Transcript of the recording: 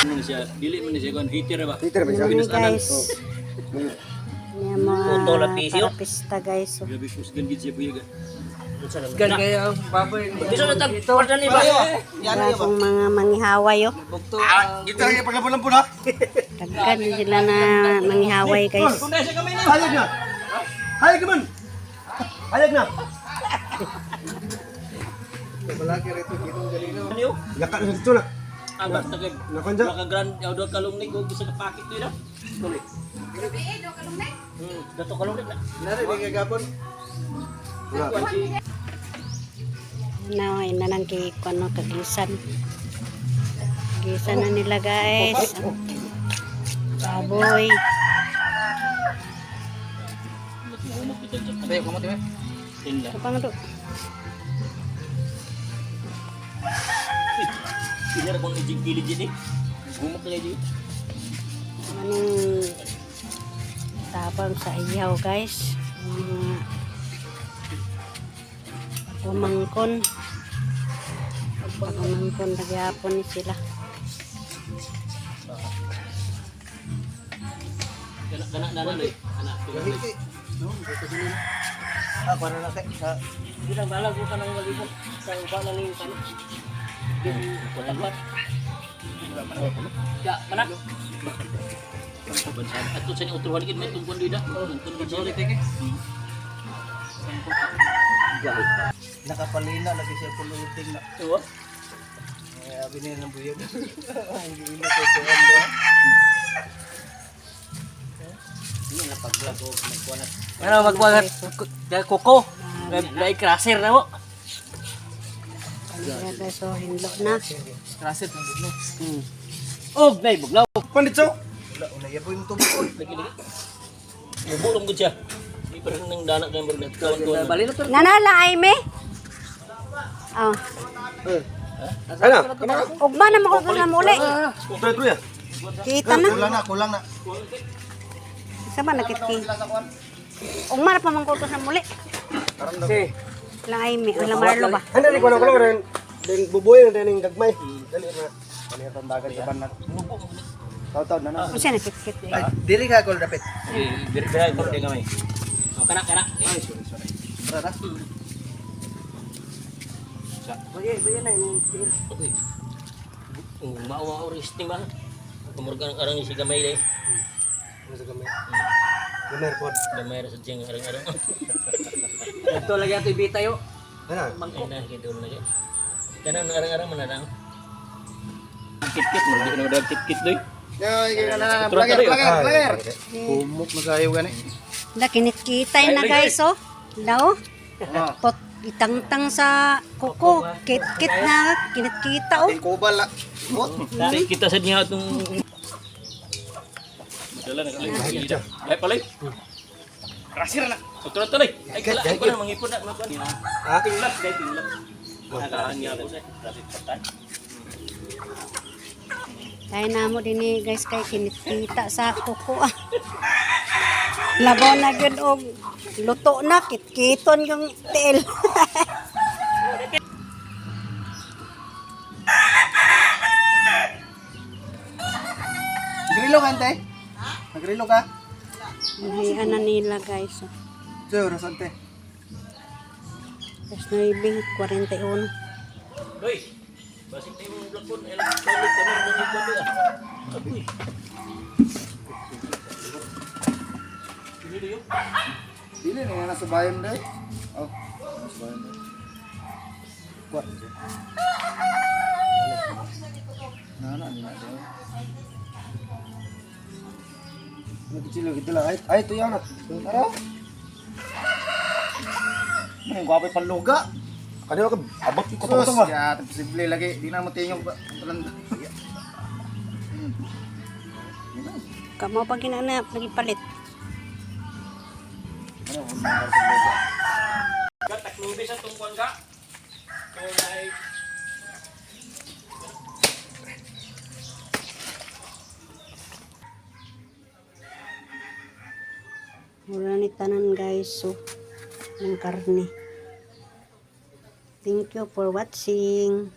Ano ni siya? Dili man ni siya kon heater ba? Peter ba siya? Ano guys? Niya mga Puto la pisyo. parapista guys. Oh. Grabe kusgan gid siya buyag. Gan kayo baboy. Bisa na tag kwarta ni ba? Grabong mga manghihaway oh. Dito lang paglabon-labon ha. Daghan din sila na manghihaway guys. Hayag na. Hayag naman. Hayag na. Yaka na dito na. Ang basta kay Nakonja. Maka grand do kalungnig og isa ka packet dito. Tuloy. Grabe do kalungnig. Dato kalungnig na. Nari di gagapon. Wala. Na ina nang ki kuno kagisan. Gisan na nila guys. Baboy. Sayo kamo tiwe. Tinla. Kapang do. Pinara kong ijig kilid dyan eh. Gumok na dyan. Anong tabang sa iyaw guys. Mga pagumangkon. Pagumangkon nagyapon ni sila. Kana kana na na eh. Ana. Ah, para na kay sa bilang balag ko kanang malibot sa uba na ning kan. Tapat. Ya, mana? Ato sa ni utruhan gid may tungkon dida. Tungkon gid siya. Nakapalina lagi siya puluting na. Tuwa. Kaya binili ng buyag. Ang giilo ko sa ano. Ini na pag-vlog ko magkuha na. Ano magkuha kuko. May crusher na mo. Kaya guys, so hinlo na. Crusher ng bugno. Og nay bugnaw. Panditso. Lagi lagi. Muburong gud siya. Di pa rin nang dana kay murag kawan-kawan. Bali na to. Nanala ay me. Oh. Ana, kana ka. Ugma na mo ko na muli. Tuloy tuloy. Kita na. Kulang na, kulang na. Sa ba nakitki? Ugma na pa man ko to sa muli. Si. Lang ay me, alam marlo ba? Ano ni kulang kulang rin. Den bubuy na din gagmay. Dali na. Dali ang dagan sa banat. Taw-taw na na. Unsa nakitkit? Diri ka kol dapit. Diri diri ko di gamay. Oh, kana kana. Ay, sorry sorry. Baye baye na yung Uy. Mao mao resting ba? Kumurga ang arang si gamay dai. Ano sa gamay? Gamay pod. Gamay ra sa jing arang-arang. Ito lagi ato ibitayo. Ana. Ay na gidol na gyud. Kanang arang-arang man na lang. Kit-kit mo di na dag kit-kit doy. Plager, plager, plager. Humok na kayo gani. La kinitkitay na guys oh. Lao. Pot itangtang sa kuko. Kit-kit na kinitkita oh. Kubal la. Dali kita sa niya atong Dala na kalay. Ay palay. Crusher na. Utro tuloy. Ay kala ko na mangipon na makuan. Ha? Tinglat dai tinglat. Nakaan niya ako sa traffic patay. Kaya na mo din eh, guys kay kinitkita sa kuko ah. Labaw na gyud og luto na kitkiton yung tiil. Nagrilo ka ante? Nagrilo ka? Nahiya na nila guys. Oh. Sir, ante. Tapos 9:41. Doy. Basig tayo mong blackboard. Ay, solid kami ng ikuan doy ah. Agoy. Dili yun. Dili na nasa bayan dai. Oh, nasa bayan dai. Kuat. Na na na. Nagchilo gitu lang. Ay, ay tuyaw na. Tara. May gwapo panluga. Kanina ka abot ko Sus, to ba? ya, posible lagi. Di na mo tingog ba? Ang Kamo pag ginana nagipalit. Ka taklubi sa tungkuan ka. Kung ay Wala ni tanan guys so ng karne. Thank you for watching.